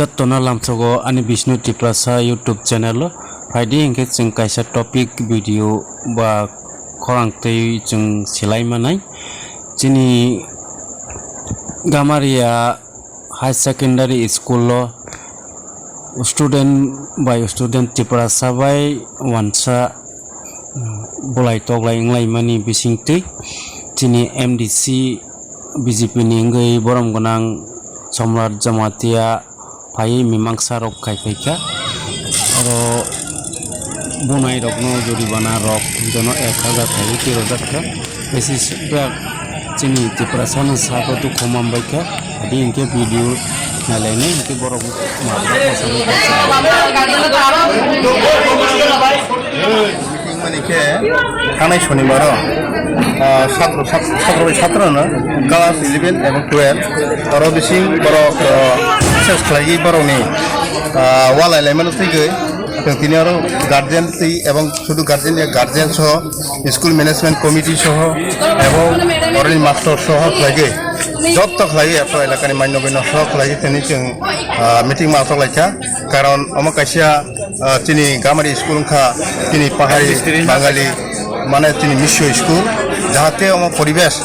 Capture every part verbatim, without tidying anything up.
Jotono lamsogo ani Bishnu Tiprasa YouTube channel o phaidi hinkhe chwng kaisa topic video ba khorang twi chwng silai manai. Chini Gamaria High Secondary School o student by student Tiprasa bai wansa bulai toklai wnglaimani bisingtwi chini M D C B J P ni wngwi borom gwnang Somrat Jamatia phaiwi mimangsa rok khai phaikha. Oro bunai rokno joribana rok jono ek hazar phaiwi twi rwjakha. Besi bak chini Tiprasa no sabo dukhu manbaikha. Adi hinkhe video nailainai hinkhe borok ma Meeting mani khe thanai sonibaro, ah, satro, sat-, satro bai satro no class eleven ebong twelve oro bising borok, ah, research khlaigwi borokni, ah, walai laimano twi gwi. Chwng tini oro guardian twi ebong sudu guardian ya guardian soho school management committee soho ebong oroni master soho khlaigwi jotto khlaigwi ato elakani manyogwi no soho khlaigwi tini chwng, ah, meeting ma asok laikha. Karon omo kaisa, ah, chini Gamari school wngkha, chini pahari Bangali, mane chini misyo school, jahate omo poribesh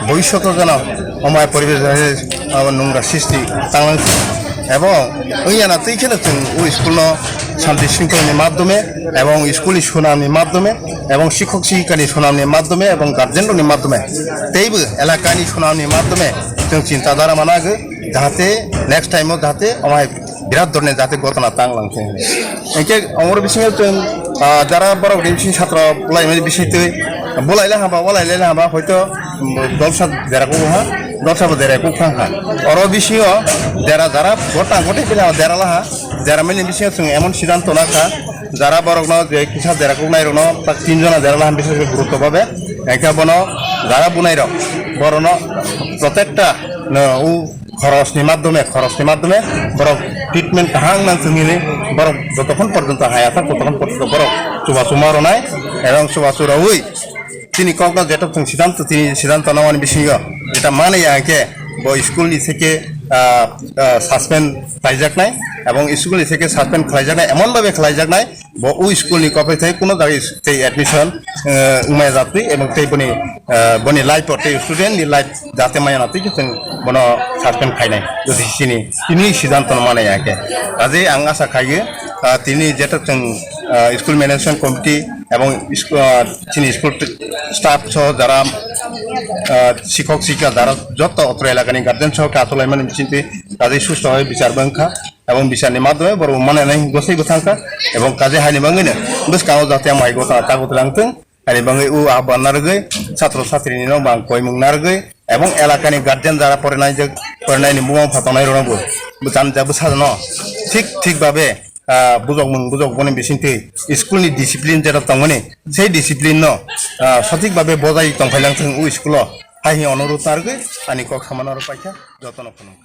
bhobishoto jano omo hai poribesh hai, ah, nungra sristi tanglang. Ebong wngya na twi kheno chwng o school no shanti shrinkhol ni madhyome ebong school ni sunam ni madhyome ebong shikhok shikika ni sunam ni madhyome ebong guardian rok ni madhyome teibo elaka ni sunam ni madhyome chwng chinta dhara mana gwi jahate next time o jahate omo hai birat dhoroner jate ghotona tang lang thung. Hinkhe ongor bisingo chwng, ah, jara borok ni bising satra bulai mani bising twi bulai le hamba, bulai le hamba, hoito dolsa dera kuk ha, dolsa bo dera kuk thang kha. Oro bisingo dera jara gota gota bela dera la ha, dera mani bisingo chwng emon siddhanto na kha, jara borok no je kisa dera kuk nai rok no tak tin jona dera la ha, bises gurutto babe, hinkhe bono jara bunai rok, borok no protecta no u khorosni madhyome, khorosni madhyome borok treatment kaham nang chwngmili borok jotokhon porjonto haya thak, totokhon porjonto borok chubachu ma rwnai, ebong chubachu rwi chini kokno jetok chwng siddhanto, chini siddhanto nangmani bisingo jeta mani ya hinkhe bo school ni seke, ah, ah, suspend khlaijaknai, ebong school ni seke suspend khlaijaknai, emon babe khlaijaknai, bo o school ni kopai thai kuno jaga is-, tei admission, eh, wngmaya jatwi ebong tei boni, eh, boni life o tei student ni life jate maya na twi chwng bono suspend khainai. Jodi chini, tini siddhanto no manai ya khe. Kaje ang asa khaio, ah, tini jeto chwng, ah, school management committee ebong sku-, ah, chini school staff so jara, ah, sikhok sika jara joto otro elakani guardian so khe achuk laimani bisingtwi kaje susto hai bichar bo wngkha. Ebong bisani madhyome borok mananai gosai bo thangkha, ebong kaje haini bagwino bwskango jate amai gotha tago twlang thung, haini bagwi o ahban narwgwi satro satrini no bang koimung narwgwi, ebong elakani guardian jara porinai je, porinaini buma phatongnai rokno bo bwchan ja bwsajano thik thik babe, ah, bujokmung bujok boni bisingtwi school ni discipline jeta tongmani, sei discipline no, ah, sothik babe bojai tongphailang thung o school o, hai hi onurudh narwgwi ani kok samano rok paikha jotono phunuk.